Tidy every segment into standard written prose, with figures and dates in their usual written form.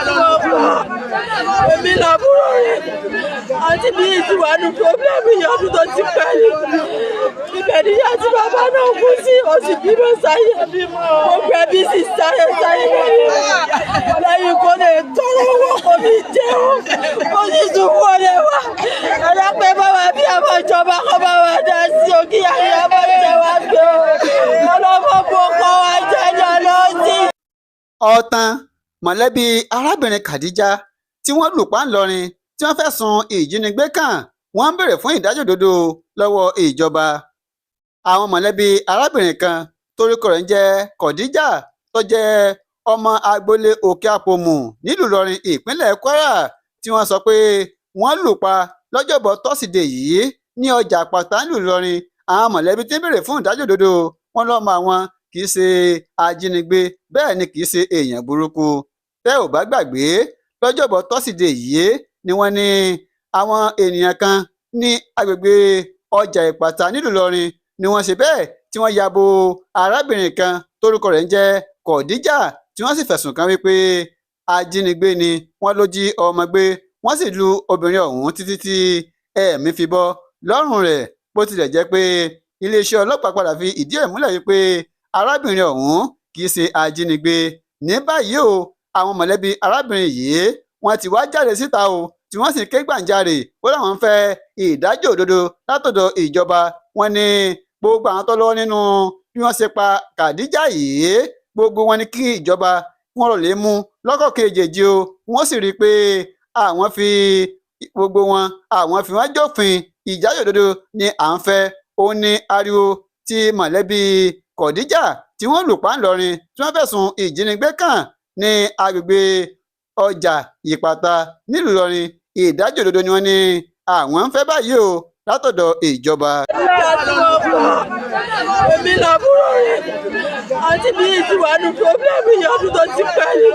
tí wọ́n pa. Èmi làbúrò rẹ̀. Àǹtí mi yìí ti wà ní problem yìí ọdún tó ti pẹ́ ni. Ibẹ̀ níyà tí bàbá náà kú sí, ó sì bímọ sáyé. Gbogbo ẹbí sì sáré sáré lẹ́yìn rẹ̀. Lẹ́yìn kó lè tọrọ owó kò fi jẹun. Ó sì tún wọlé wá. Ẹ̀rọ pé báwa bí àwọn ìjọba kọ́ bá wa dá sí o kí àyè ọmọ jẹ wá gbé o. Ọlọ́mọ bò kọ́ wa jẹjọ lọ́sí. Ọ̀tàn mọ̀lẹ́bí arábìnrin Khadija tí wọ́n lù pa ńlọrọrin tí wọ́n fẹ̀sùn ìjínigbé kàn wọ́n ń béèrè fún ìdájọ́ òdodo lọ́wọ́ ìjọba. Àwọn mọ̀lẹ́bí arábìnrin kan tórúkọ rẹ̀ ń jẹ́ Khadija tó jẹ́ ọmọ agboolé Òkè Àpòmù nílùú Ìlọrin, ìpínlẹ̀ Kwara, tí wọ́n sọ pé wọ́n lù pa lọ́jọ́bọ̀ tọ́sídẹ̀ẹ́ yìí ní ọjà Àpáta nílùú Ìlọrin. Àwọn mọ̀lẹ́bí tí ń béèrè fún ìdájọ́ òdodo wọn lọ́mọ àwọn kì í ṣe ajínigbé, bẹ́ẹ̀ ni kì í ṣe èèyàn burúkú. Tẹ́ ò bá gbàgbé, lọ́jọ́bọ̀ tọ́sídẹ̀ẹ́ yìí ni wọ́n ní àwọn ènìyàn kan ní agbègbè ọjà Ìpàtà nílùú Ìlọrin ni wọ́n ṣe bẹ́ẹ̀ tí wọ́n ya bo arábìnrin kan tórúkọ rẹ̀ ń jẹ́ Khadija, tí wọ́n sì fẹ̀sùn kàn wípé ajínigbé ni wọ́n ló jí ọmọ gbé. Wọ́n sì lu obìnrin ọ̀hún títí tí ẹ̀mí fi bọ́ lọ́rùn rẹ̀, bó tilẹ̀ jẹ́ pé iléeṣẹ́ ọlọ́pàá padà fi ìdí ẹ̀ múlẹ̀ wípé arábìnrin ọ̀hún kì í ṣe ajínigbé. Ní báyìí o, àwọn mọ̀lẹ́bí arábìnrin yìí wọ́n ti wá jáde síta o, tí wọ́n sì ké gbàǹjarè ó láwọn ń fẹ́ ìdájọ́ òdodo látọ̀dọ̀ ìjọba. Wọ́n ní gbogbo àwọn tó lọ́wọ́ nínú bí wọ́n ṣe pa Khadija yìí, gbogbo wọn ni kí ìjọba wọn rọ̀ lè mú lọ́kọ̀ kejì o. Wọ́n sì rí i pé àwọn fi gbogbo wọn, àwọn fi wọ́n jófin. Ìdájọ́ òdodo ni à ń fẹ́. Ó ní ariwo tí mọ̀lẹ́bí Khadija tí wọ́n lù pa ńlọrọrin tí wọ́n fẹ̀sùn ìjínigbé kàn ní agbègbè ọjà Ìpàtà nílùú Ìlọrin. Ìdájọ́ òdodo ni wọ́n ní àwọn ń fẹ́ báyìí o látọ̀dọ̀ ìjọba. Ìyá tí wọ́n pa. Èmi làbúrò rẹ̀. Àǹtí mi yìí ti wà ní problem yìí ọdún tó ti pẹ́ ni.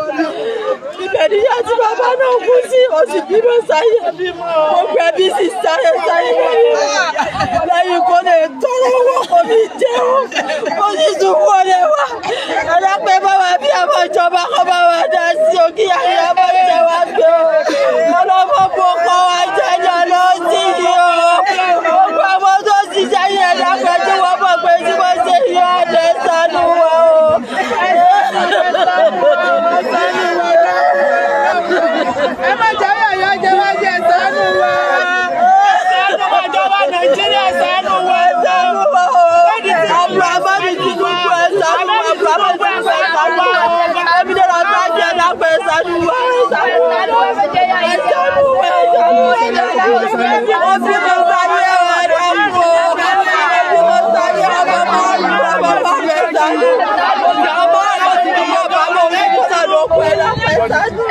Ibẹ̀ níyà tí bàbá náà kú sí, ó sì bímọ sáyé. Gbogbo ẹbí sì sáré sáré lẹ́yìn rẹ̀. Lẹ́yìn kó lè tọrọ owó kò fi jẹun. Ó sì tún wọlé wá. Ẹ̀rọ pé báwa bí àwọn ìjọba kọ́ bá wa dá sí o kí àyè ọmọ jẹ wá gbé o. Ọlọ́mọ bò kọ́ wa jẹjọ lọ́sí yìí o. Gbogbo àwọn tó ṣiṣẹ́ yẹn dápẹ́ tí wọ́n mọ̀ pé tí wọ́n ṣe yọ ọ̀dẹ sánú wa o. Ẹ má jẹ́ ọ̀yọ́ jẹ́ wá jẹ́ ṣàánú wa. Ṣàánú wa, ìjọba Nàìjíríà, ṣàánú wa, ṣàánú wa o. Abdulhamid Tinubu, ẹ ṣàánú wa. Abdulhamid Tinubu, ẹ ṣàánú wa. Ẹbí náà bá jẹ́ dápẹ́, ṣàánú wa, ṣàánú wa. Ẹ ṣàánú wa, ẹ ṣàánú wa. Ó bí mo sáré ọ̀rẹ́ mú o. Ó bí mo sáré ọmọ máa ń lọ bàbá mi, ṣàánú. Ọmọ àti bàbá mi kú sàlùkù, ẹ dápẹ́, ṣàánú.